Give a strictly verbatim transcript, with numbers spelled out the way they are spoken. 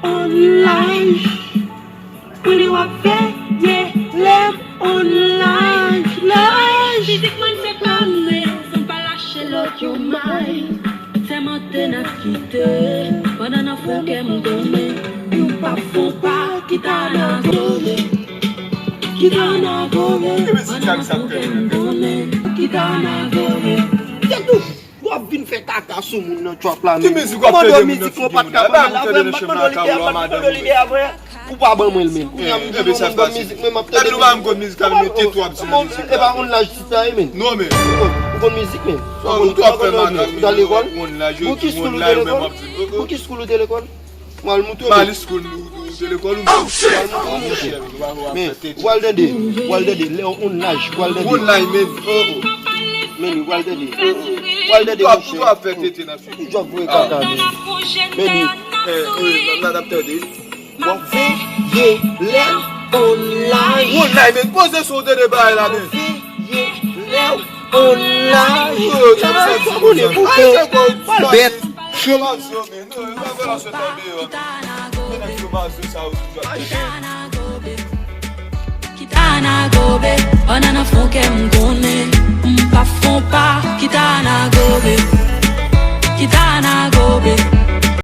Online. Pou li w ap veye lè m online. Mizik mwen se pa mwen, san pa lache lòt yo may. Sèmante n ap kite, pandan nan fon kè m konnen, nou p ap fon pa, kita nan gomen. Kita nan gomen, pandan nan fon kè m konnen, kita nan gomen. Se tou. W ap vin fè kaka sou moun nan trap la menm. Ki mizik w ap tande moun nan figi moun nan? E pa pou tande nan chanm nan ka ou a madanm ou menm. Ou pa ban mwen l menm. Kounye a m di non, m ban mizik mwen, m ap tande mizik. Epi nou pa menm konn mizik la, men te twò ap di nan mizik la. E pa konn laj tit la ye menm. Non men. Ou konn mizik menm. Ou twò ap fè makak. Ou t al lekòl? Pou ki school ou te lekòl? Pou ki school ou te lekòl? M al moutre w. Malice Cool, ou te lekòl ou menm? M al moutre w. Men, w al tande, w al tande, lè yon laj, w al tande. Yon laj, men, oh, oh. Men, w al tande, oh, oh. W al tande, monchè. Ou ap fè tete nan figi. Ki djòb vre kaka, men. Men, eh, eh, la, n ap tande. W ap veye lè yon laj. Yon laj, men, poze sou tande bagay la, men. W ap veye lè yon laj. Oh, sa va, sa konnen, pou fè. Bèt. Yo pa vle yo, men. Non, yo pa vle yo sot nan deyò. Men nèg yo pa vle sa yo toujou ap tande. Kita nan gobe, pandan nan fon kè m konnen, m p ap fon pa. Kita nan gobe, kita nan gobe.